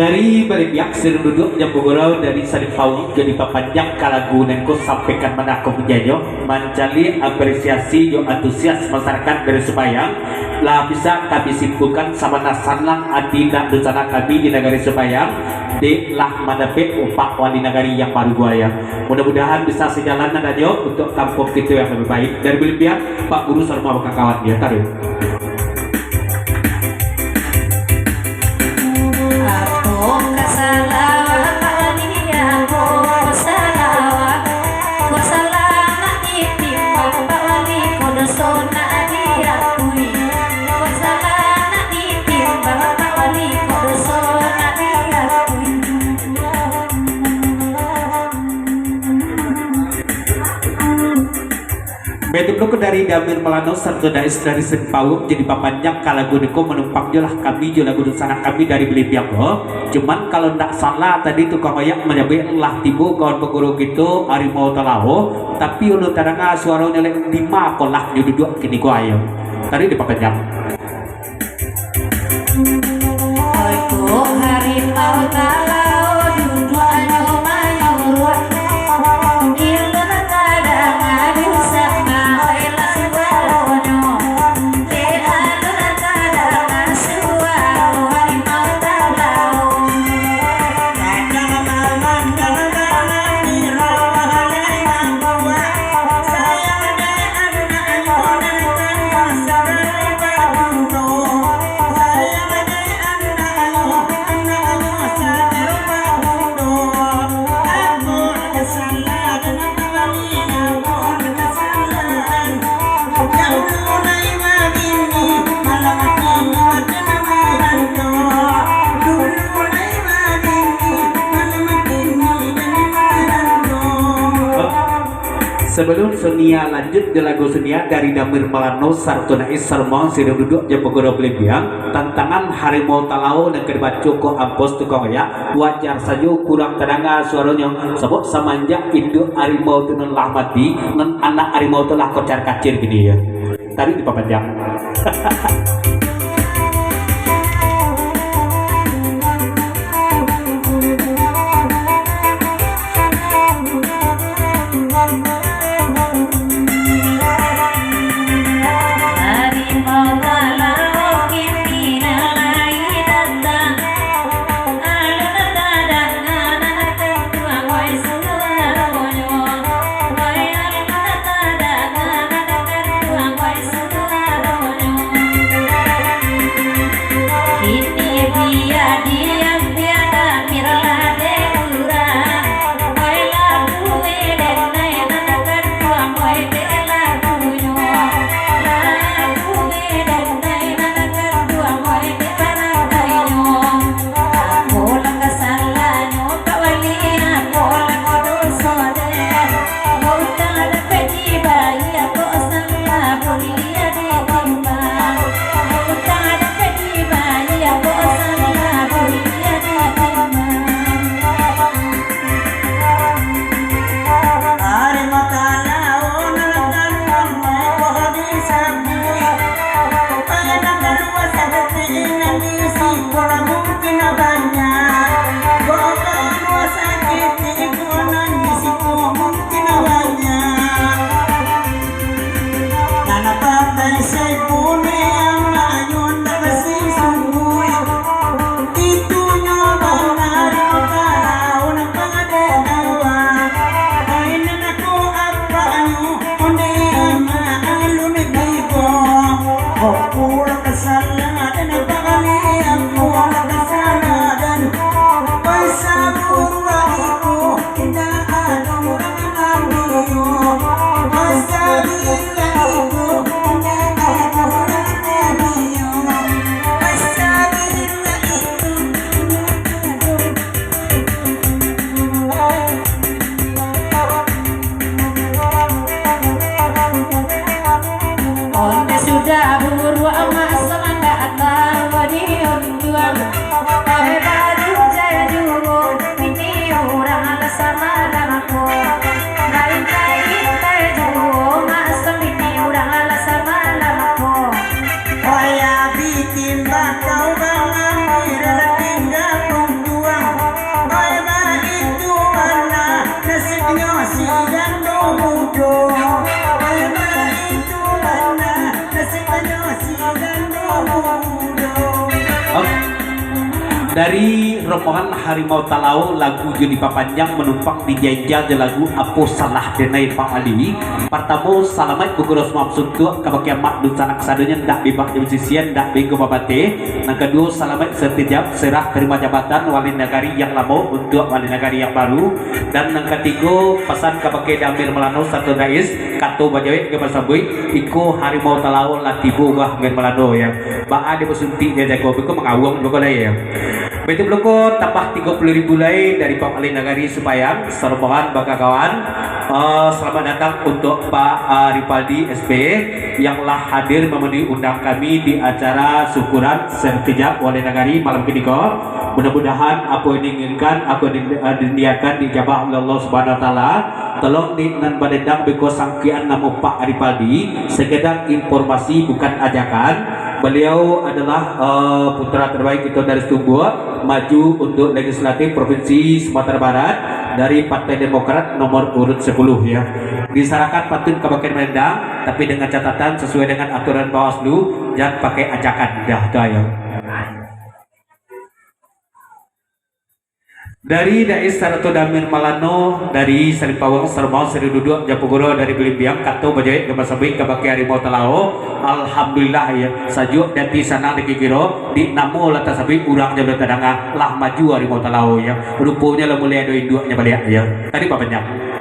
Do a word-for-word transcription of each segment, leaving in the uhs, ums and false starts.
Dari Balimbiang, Sirun Duduak, Jambu Gurau, dari Salim Pawang, jadi papanjang ka lagu nan ko sampaikan manako punyanyo, mancaliak apresiasi jo antusias masyarakat dari Subayang, lah bisa kami simpulkan sabana sanang ati indak dusanak kami di nagari Subayang, dek lah mandapek upak wali nagari yang baru buaya. Mudah-mudahan bisa sajalan adanyo untuak kampuang kito yang labiah baik. Dari Balimbiang, Pak Guru sarmo kawan-kawan, yo, taruih. Baitu pulo ko dari Damir Malano sarato Dais dari Sempawung, jadi papanjang ka lagu niko manumpang jo lah kami jo lagu dunsanak kami dari Balimbiang ko. Cuman kalau ndak salah tadi tukang oyak manyabuik lah tibo kawan paguru kito Harimau Talao, tapi ulun tadanga suaronyo lek dima ko lah nyo duduak kiniko ayo. Tadi dipapanjang. Sabalun Sonia lanjut jo lagu Sonia dari Damir Malano sarato Nais Sarmang Sirun Duduak Jambu Gurau Balimbiang, tantangan Harimau Talao nan ka dibaco ko ampus tukang oyak, wajar sajo kurang tadanga suaronyo, sabab samanjak induak harimau tu nan lah mati, nan anak harimau tu lah kocar-kacir kini yo. Tadi dipapanjang. Dari rombongan Harimau Talao, lagu jo dipapanjang manumpang dijajal jo lagu Apo Salah Denai Pak Ali. Partamo, salamaik bagurau sumamah suntuak kabake amak dunsanak sadonyo, ndak bibak jo basisian, ndak binggo babateh. Nan kaduo, salamaik satijab serah tarimo jabatan wali nagari yang lamo untuak wali nagari yang baru. Dan nan katigo, pasan kabake Damir Malano sato Dais, kato bajawek ka basabuik, iko Harimau Talao lah tibo, wah, Damir Malano, yo. Baa dek basuntik jo jago, beko mangawang beko lai, yo. Baitu pulo ko, tambah tigo puluah ribu lai dari Pak Wali Nagari Supayan, sarombongan bagagawan. Eh, selamat datang untuk Pak, eh, Ripaldi S P yang lah hadir memenuhi undang kami di acara syukuran sertijab Wali Nagari malam kiniko. Mudah-mudahan apo yang diinginkan, apo yang di-, eh, diniatkan dijabah oleh Allah Subhanahu Wa Taala. Tolong di nan badendang beko sangkian namo Pak Ripaldi, sekedar informasi bukan ajakan. Beliau adalah, eh, putra terbaik kito dari Situmbuak, maju untuk legislatif Provinsi Sumatera Barat dari Partai Demokrat nomor urut sepuluh, ya. Disarahkan pantun kabake badendang, tapi dengan catatan sesuai dengan aturan Bawaslu, jan pakai ajakan. Dah, tu ayo. Dari Dais sarato Damir Malano, dari Sarimpawang, Sarumaun, Sariduduak, Japuguro, dari Balimbiang, kato bajawek ka basabuik kabake Harimau Talao. Alhamdulillah, ya, sajuak di ati, sanang di kikiro, di namo lah tasabuik, urang jo lah tadanga, lah maju Harimau Talao, ya. Ruponyo lah mulai ado induaknyo baliak, ya. Tadi bapanjang.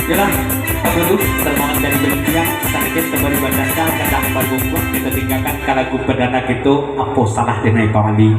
Yalah, Pak Guru, terbangan dari Belentiang, sadikit sabari badanda, kadang baru bungkuak, kita tinggalkan ka lagu perdana kita, Apo Salah Denai Pak Wali.